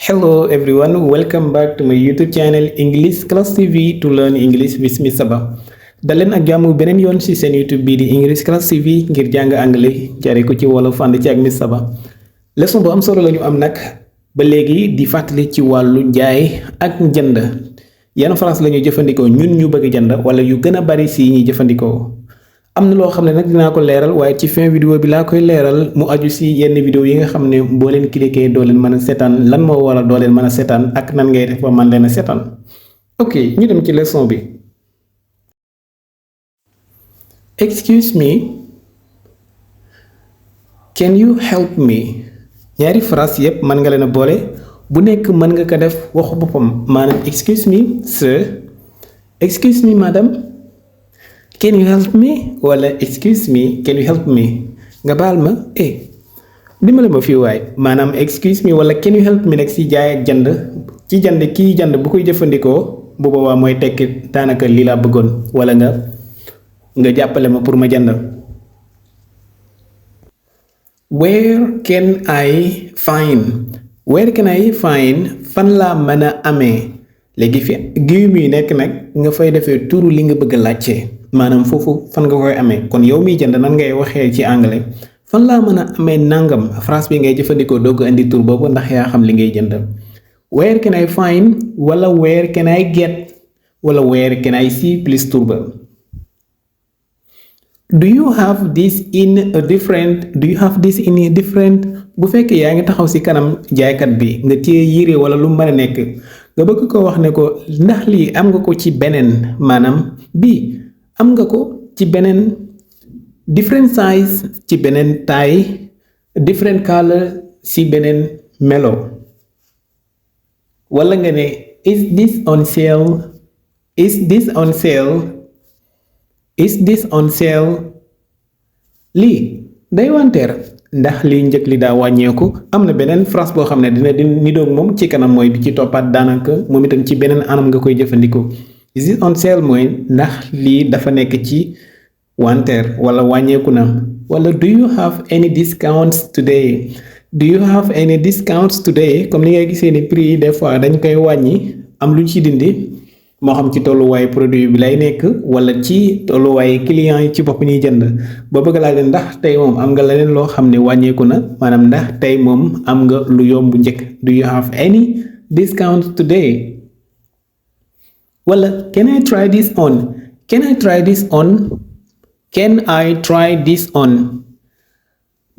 Hello everyone, welcome back to my YouTube channel English Class TV to learn English with Miss Saba. daleen ak jàmm beneen yoon ci seen YouTube bii di English Class TV ngir jàng anglais jaare ko ci wolof ànd ci ak Miss Saba. Leçon bu am solo lañu am nag ba léegi di fàttali ci wàllu jaay ak jënd. Yan phrase lañu jëfandikoo ñun ñu bëgg jënd wala yu gën a bari ci ñuy jëfandikoo. am na loo xam ne nag dinaa ko leeral waaye ci fin vidéo bi laa koy leeral mu aju ci yenn vidéo yi nga xam ne boo leen cliquer doo leen mën a seetaan lan moo waral doo leen mën a seetaan ak nan ngay def ba man leen a seetaan. ok ñu dem ci leçon bi. Excuse me, can you help me? ñaari phrase yépp mën nga leen a boole bu nekk mën nga ko def waxu boppam maanaam excuse me sir, excuse me madam, can you help me wala excuse me can you help me nga baal ma dimbale ma fii waay maanaam excuse me wala can you help me nag si jaay ak jënd ci jënd kii jënd bu koy jëfandikoo bu boobaa mooy tekki daanaka lii laa bëggoon wala nga jàppale ma pour ma jënd. Where can I find fan laa mën a amee léegi fi giw mi nekk nag nga fay defee turu li nga bëgg a laajte maanaam foofu fan nga koy amee kon yow miy jënd nan ngay waxee ci anglais fan laa mën a amee nangam phrase bi ngay jëfandikoo doog a indi tur boobu ndax yaa xam li ngay jënd. Where can I find wala where can I get wala where can I see plus tur ba. Do you have this in a different bu fekkee yaa ngi taxaw ci kanam jaaykat bi nga téye yére wala lu mën a nekk nga bëgg ko wax ne ko ndax lii am nga ko ci beneen maanaam bii am nga ko ci beneen different size ci beneen taille different color ci beneen melo wala nga ne is this on sale lii day wanteer ndax lii njëkk li daa wàññeeku am na beneen phrase boo xam ne dina nidoog moom ci kanam mooy bi ci toppaat daanaka moom itam ci beneen anam nga koy jëfandikoo. Is this on sale mooy ndax lii dafa nekk ci wanteer wala wàññeeku na wala do you have any discounts today comme ni ngay gisee ni prix yi des fois dañ koy wàññi am lu ci dindi moo xam ci tolluwaayu produit bi lay nekk wala ci tolluwaayu client yi ci bopp ñuy jënd ba bëgg laa leen ndax tey moom am nga leneen loo xam ne wàññeeku na maanaam ndax tey moom am nga lu yomb njëkk do you have any discount today wala can I try this on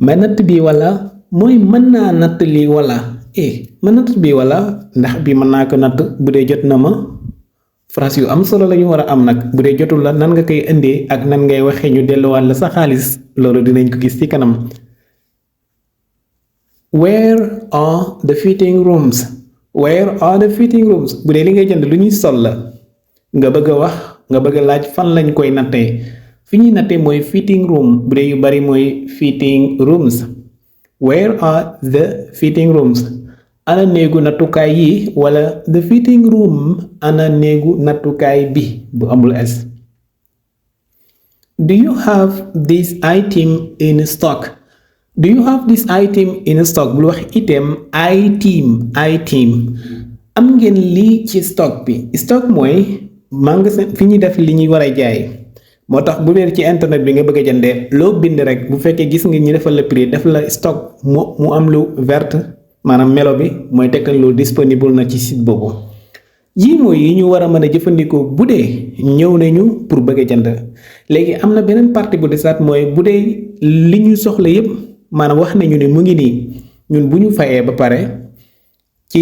ma natt bi wala mooy mën naa natt lii wala ma natt bi wala ndax bi mën naa ko natt bu dee jot na ma. phrase yu am solo la ñu war a am nag bu dee jotul la nan nga koy indee ak nan ngay waxee ñu delluwaat la sa xaalis loolu dinañ ko gis ci kanam. Where are the fitting rooms bu dee li ngay jënd lu ñuy sol la nga bëgg a laaj fan lañ koy nattee fi ñuy nattee mooy fitting room bu dee yu bari mooy fitting rooms. Where are the fitting rooms ana néegu nattukaay yi wala the fitting room ana néegu nattukaay bi bu amul es. Do you have this item in stock bul wax item item am ngeen lii ci stock bi stock mooy magasin fi ñuy def li ñuy war a jaay moo tax bu dee ci internet bi nga bëgg a jëndee loo bind rek bu fekkee gis nga ñu defal la prix def la stock mu am lu verte maanaam melo bi mooy tekkal loolu disponible na ci site boobu yii mooy yi ñu war a mën a jëfandikoo bu dee ñëw nañu pour bëgg a jënd léegi am na beneen partie bu desaat mooy bu dee li ñu soxla yépp maanaam wax nañu ne mu ngi nii ñun bu ñu fayee ba pare ci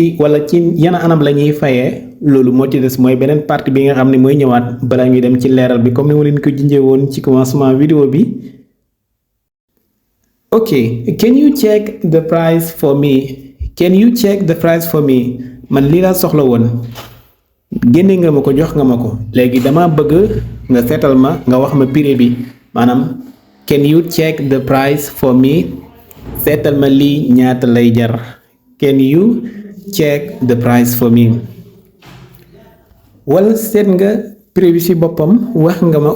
yan anam la ñuy fayee loolu moo ci des mooy beneen partie bi nga xam ne mooy ñëwaat balaa ñuy dem ci leeral bi comme ni ma leen ko jinjee woon ci commencement vidéo bi. ok can you check the price for me man lii laa soxla woon génne nga ma ko jox nga ma ko léegi dama bëgg nga seetal ma nga wax ma prix bi maanaam can you check the price for me seetal ma lii ñaata lay jar can you check the price for me wala seet nga prix bi ci boppam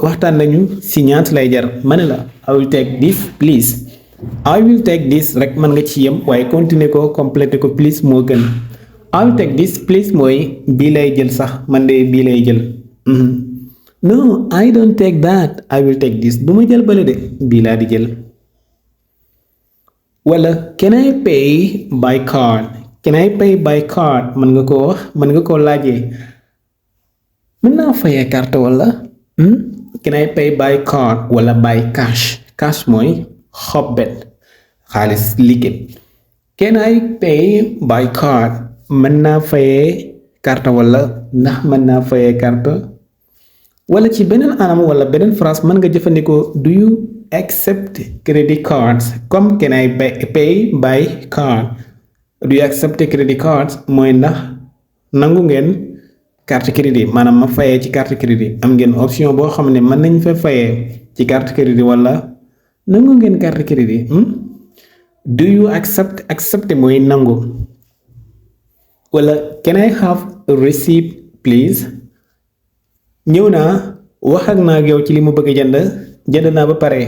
waxtaan nañu ci ñaata lay jar ma ne la I will take this please I will take this rek mën nga ci yem waaye continuer ko compléter ko please moo gën I'll take this please mooy bii lay jël sax man de bii lay jël. No I don't take that I will take this du ma jël bële de bii laa di jël. wala can I pay by card can I pay by card mën nga koo laajee mën naa fayee carte wala can I pay by card wala by cash mooy xobbet xaalis liquide. Can I pay by card mën naa fayee carte wala ndax mën naa fayee carte wala ci beneen anam wala beneen phrase mën nga jëfandikoo do you accept credit cards comme can I pay by card do you accept credit cards mooy ndax nangu ngeen carte crédit maanaam ma fayee ci carte crédit am ngeen option boo xam ne mën nañ fa fayee ci carte crédit wala nangu ngeen carte crédit. Do you accept mooy nangu wala can I have a receipt please ñëw naa wax ak naa yow ci li mu bëgg jënd naa ba pare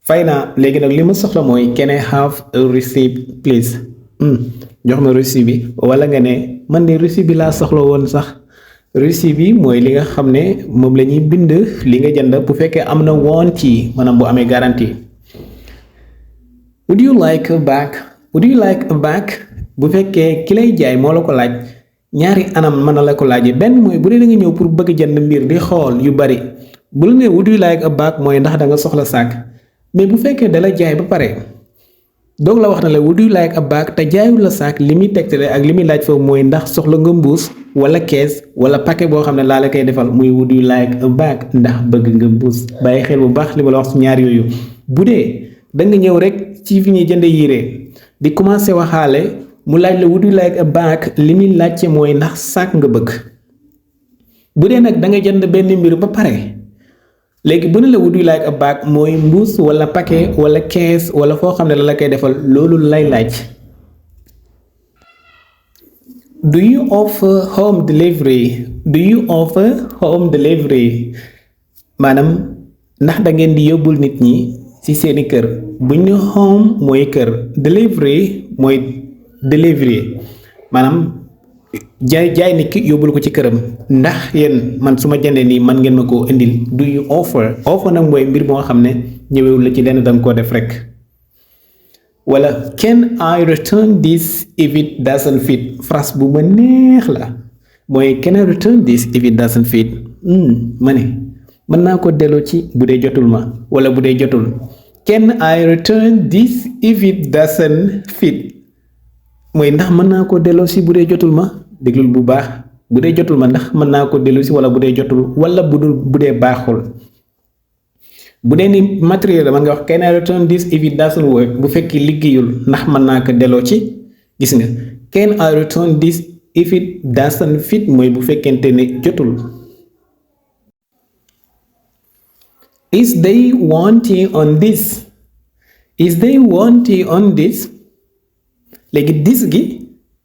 fay naa léegi nag li ma soxla mooy can I have a receipt please jox ma receipt bi wala nga ne man de receipt bi laa soxla woon sax receipt bi mooy li nga xam ne moom la ñuy bind li nga jënd bu fekkee am na warranty maanaam bu amee garantie. Would you like a bag bu fekkee ki lay jaay moo la ko laaj ñaari anam mën na la ko laajee benn mooy bu dee da nga ñëw pour bëgg jënd mbir di xool yu bari bu la nee would you like a bag mooy ndax da nga soxla saak mais bu fekkee da la jaay ba pare doog la wax na la would you like a bag te jaayul la saak li muy tegtale ak li muy laaj foofu mooy ndax soxla nga mbuus wala kees wala paquet boo xam ne laa la koy defal muy would you like a bag ndax bëgg nga mbuus bàyyi xel bu baax li ma la wax ci ñaar yooyu bu dee da nga ñëw rek ci fi ñuy jënd yére di commencé waxaale mu laaj la would you like a bag li muy laajte mooy ndax saak nga bëgg bu dee nag da nga jënd benn mbir ba pare léegi bu ne la would you like a bag mooy mbuus wala paquet wala kees wala foo xam ne la koy defal loolu lay laaj. Do you offer home delivery maanaam ndax da ngeen di yóbbul nit ñi ci seeni kër bu ñu home mooy kër delivery mooy delivery maanaam jaay nit ki yóbbul ko ci këram ndax yéen man su ma jëndee nii man ngeen ma koo indil do you offer nag mooy mbir moo xam ne ñëwewul la ci lenn danga koo def rek. wala can I return this if it doesn't fit phrase bu ma neex la mooy can I return this if it doesn't fit ma ne mën naa ko delloo ci bu dee jotul ma wala bu dee jotul can I return this if it doesn't fit mooy ndax mën naa ko delloo si bu dee jotul ma déglul bu baax bu dee jotul ma ndax mën naa ko delloo si wala bu dee jotul wala bu dee baaxul bu dee ni matériel la mën nga wax can I return this if it doesn't work bu fekkee liggéeyul ndax mën naa ko delloo ci gis nga can I return this if it doesn't fit mooy bu fekkente ne jotul. Is they warranty on this léegi this gi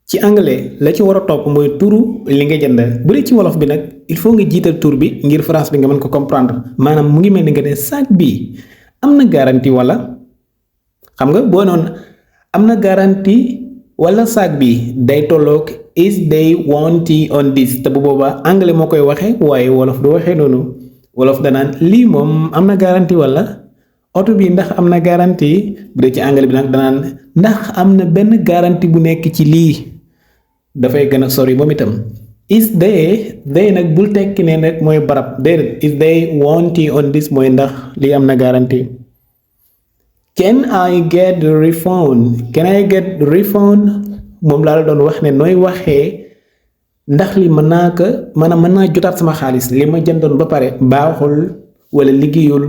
ci anglais la ci war a topp mooy turu li nga jënd bu dee ci wolof bi nag il faut nga jiital tur bi ngir phrase bi nga mën ko comprendre maanaam mu ngi mel ni nga ne sac bi am na garantie wala xam nga boo noonu am na garantie wala sac bi day tolloog is they warranty on this te bu boobaa anglais moo koy waxee waaye wolof du waxee noonu wolof danaan lii moom am na garantie wala oto bi ndax am na garantie bu dee ci anglais bi nag danaan ndax am na benn garantie bu nekk ci lii dafay gën a sori moom itam is they nag bul tekki ne rek mooy barab déedéet is they warranty on this mooy ndax lii am na garantie. Can I get refund moom laa la doon wax ne nooy waxee ndax li mën naa jotaat sama xaalis li ma jëndoon ba pare baaxul wala liggéeyul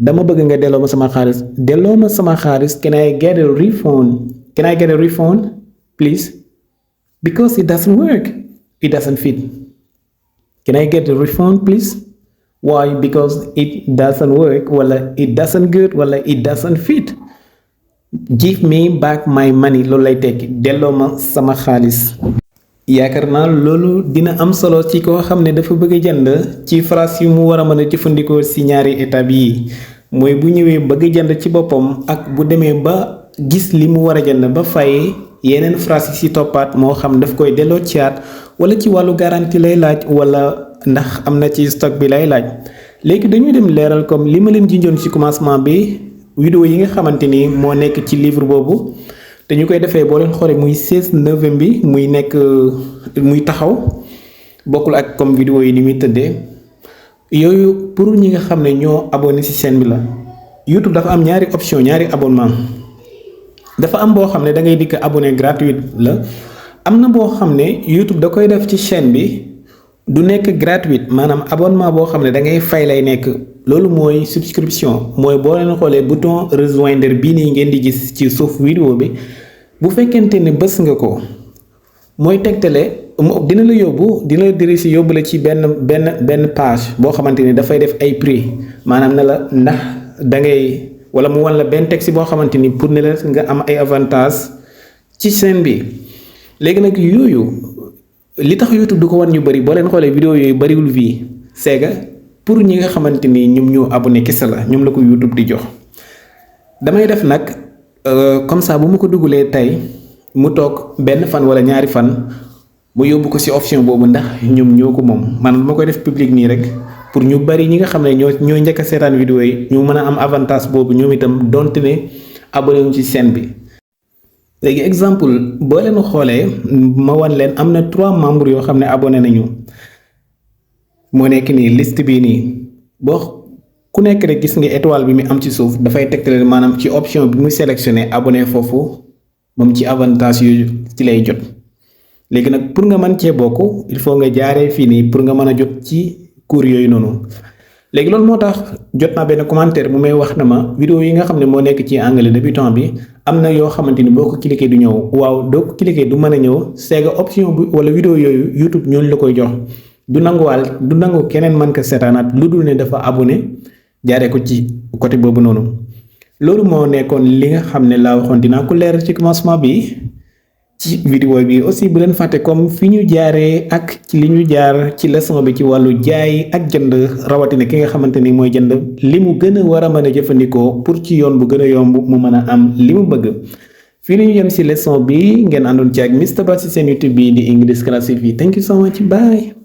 dama bëgg nga delloo ma sama xaalis can I get a refund please because it doesn't work it doesn't fit can I get a refund please why because it doesn't work wala it doesn't good wala it doesn't fit give me back my money loolu lay tekki delloo ma sama xaalis. yaakaar naa loolu dina am solo ci koo xam ne dafa bëgg a jënd ci phrase yu mu war a mën a jëfandikoo ci ñaari étape yi mooy bu ñëwee bëgg jënd ci boppam ak bu demee ba gis li mu war a jënd ba fay yeneen phrase yi ci toppaat moo xam daf koy delloo caat wala ci wàllu garantie lay laaj wala ndax am na ci stock bi lay laaj. léegi dañuy dem leeral comme li ma leen junjoon ci commencement bi vidéo yi nga xamante ni moo nekk ci livre boobu te ñu koy defee boo leen xoolee muy 16/9 bi muy nekk muy taxaw bokkul ak comme vidéo yi ni muy tëddee yooyu pour ñi nga xam ne ñoo abonné ci chaîne bi la. YouTube dafa am ñaari option ñaari abonnement dafa am boo xam ne da ngay dikk abonné gratuit la am na boo xam ne YouTube da koy def ci chaîne bi du nekk gratuit maanaam abonnement boo xam ne da ngay fay lay nekk loolu mooy subscription mooy boo leen xoolee bouton rejoindre bii nii ngeen di gis ci suuf vidéo bi bu fekkente ne bës nga ko mooy tegtale dina la yóbbu dina la dirige yóbbu la ci benn page boo xamante ni dafay def ay prix maanaam ne la ndax da ngay wala mu wan la benn texte boo xamante ni pour ne la nga am ay avantage ci chaîne bi léegi nag yooyu li tax YouTube du ko wan ñu bëri boo leen xoolee vidéo yooyu bëriwul vie c'est que pour ñi nga xamante ni ñoom ñoo abonné kese la ñoom la ko YouTube di jox. damay def nag comme ça bu ma ko dugalee tey mu toog benn fan wala ñaari fan mu yóbbu ko ci option boobu ndax ñoom ñoo ko moom man ma koy def public nii rek pour ñu bari ñi nga xam ne ñoo njëkk a seetaan vidéo yi ñu mën a am avantage boobu ñoom itam donte ne abonné wu ci chaîne bi. léegi exemple boo leen xoolee ma wan leen am na 3 membres yoo xam ne abonné nañu moo nekk nii liste bii nii boo ku nekk rek gis nga étoile bi mu am ci suuf dafay tegtale maanaam ci option bi muy sélectionné abonné foofu moom ci avantage yu ci lay jot. léegi nag pour nga mën cee bokk il faut nga jaaree fii nii pour nga mën a jot ci cours yooyu noonu léegi loolu moo tax jot naa benn commentaire bu may wax na ma vidéo yi nga xam ne moo nekk ci anglais débutant bi am na yoo xamante ni boo ko cliquer du ñëw waaw doo ko cliquer du mën a ñëw c'est que option bi wala vidéo yooyu YouTube ñooñu la koy jox du nangu keneen mën ko seetaanaat lu dul ne dafa abonné jaaree ko ci côté boobu noonu. loolu moo nekkoon li nga xam ne laa waxoon dinaa ko leeral ci commencement bi ci vidéo bi aussi bu leen fàtte comme fi ñu jaaree ak ci li ñu jaar ci leçon bi ci wàllu jaay ak jënd rawatina ki nga xamante ni mooy jënd li mu gën a war a mën a jëfandikoo pour ci yoon bu gën a yomb mu mën a am li mu bëgg. fii la ñu yem ci leçon bi ngeen àndoon ci ak Mr Ba ci seen YouTube bi di English Class TV. Thank you so much, bye.